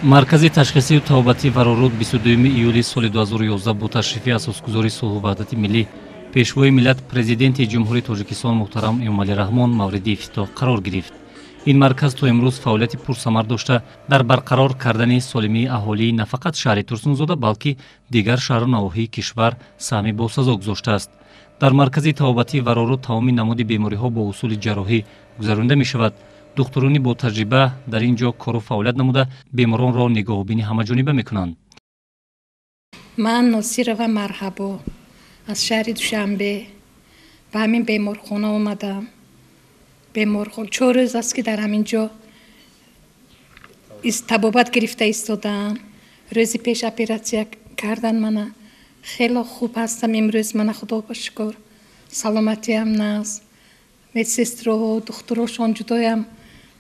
Маркази ташхисию табобатии Вароруд 22 июли соли 2011 бо ташрифи асосгузори сулҳу ваҳдати миллӣ, пешвои миллат, президенти Ҷумҳурии Тоҷикистон муҳтарам Эмомалӣ Раҳмон мавриди ифтитоҳ қарор гирифт. Ин марказ то имрӯз фаъолияти пурсамар дошта, дар барқарор кардани солимии аҳолии на фақат шаҳри Турсунзода, балки дигар шаҳру навоҳии кишвар саҳми босазо гузоштааст. Дар маркази табобатии Вароруд тамоми намуди бемориҳо бо усули ҷарроҳӣ гузаронида мешавад. Духтурони бо таҷриба дар ин ҷо кору фаъолият намуда, беморонро нигоҳубини ҳамаҷониба мекунанд. Ман Носирова Марҳабо аз шаҳри Душанбе ба ҳамин беморхона омадам. Беморхона 4 рӯз аст, ки дар ҳамин ҷо табобат гирифта истодаам. Рӯзи пеш оператсия кардан мана, хело хуб ҳастам. Имрӯз мана, худо ба шукр, саломатиам нағз. Медсестроҳо, духтурошон ҷудоям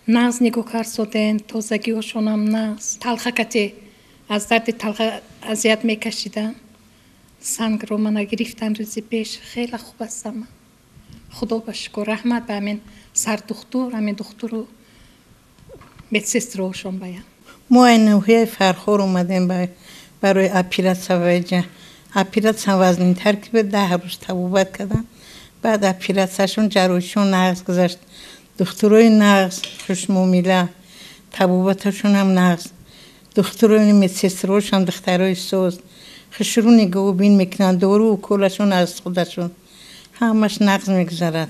нағз нигоҳ кард соден, тозагиҳошонам нағз. Талхакате аз дарди талха азият мекашидам, сангро мана гирифтан рӯзи пеш, хеле хуб ҳастам, худо ба шукр. Раҳмат ба ҳамин сардухтур, ҳамин духтуру медсестроҳошон баям. Мо ай ноҳияи Фархор омадем барои оператсия. Вайҷа оператсия вазнинтар ки буд, 10 рӯз табобат кардам. Баъд оператсияшон, ҷарроҳишон нағз гузашт. Духтурои нағз, хушмуомила, табобаташонам нағз. Духтурони, медсестрошон духтарои соз, хушрӯ нигоҳубин мекунанд. Дору уколашон аз худашон, ҳамаш нағз мегузарад.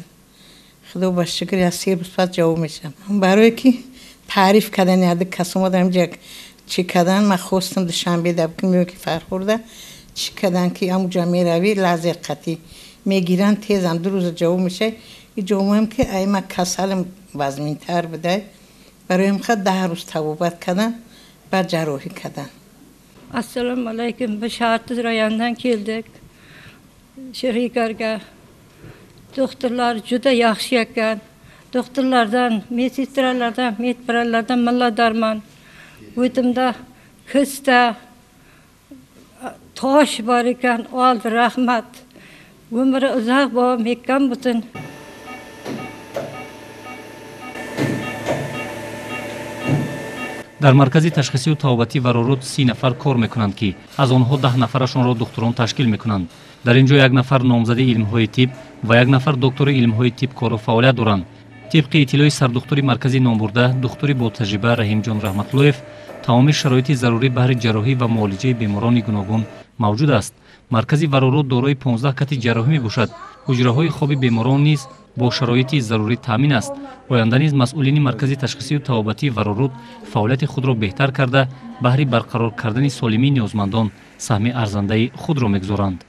Худо ба шукр, аз 3 рӯз пас ҷавоб мешавам. Барое ки таъриф кардани ади кас омадам инҷа, чӣ кардан, ман хостам Душанбе да ки Фархорда чӣ кардан, ки амуҷа меравӣ, лазер қатӣ мегиранд, тезам 2 рӯза ҷавоб мешавад. Иҷо омадам, ки ай ма касалам вазминтар будай, барои ҳам 10 рӯз табобат кардан, баъд ҷарроҳӣ кардан. Assalomu alaykum. Biz Shaharsiz rayonidan keldik. Shirikarga. Doktorlar juda yaxshi ekan. Doktorlardan, medsestralardan, medbralardan minnatdorman. O'timda kista, tosh bor ekan, oldi, rahmat. Umri uzoq bo'lib, mehkam bo'lsin. Дар маркази ташхисию табобатии Вароруд 30 нафар кор мекунанд, ки аз онҳо 10 нафарашонро духтурон ташкил мекунанд. Дар ин ҷо як нафар номзади илмҳои тиб ва як нафар доктори илмҳои тиб кору фаъолият доранд. Тибқи иттилои сардухтури маркази номбурда, духтури ботаҷриба Раҳимҷон Раҳматуллоев, тамоми шароити зарурӣ баҳри ҷарроҳӣ ва муолиҷаи беморони гуногун мавҷуд аст. Маркази Вароруд дорои 15 кати ҷарроҳӣ мебошад. Ҳуҷраҳои хоби беморон низ бо шароити зарурӣ таъмин аст. Оянда низ масъулини маркази ташхисию табобатии Вароруд фаъолияти худро беҳтар карда, баҳри барқарор кардани солимии ниёзмандон саҳми арзандаи худро мегузоранд.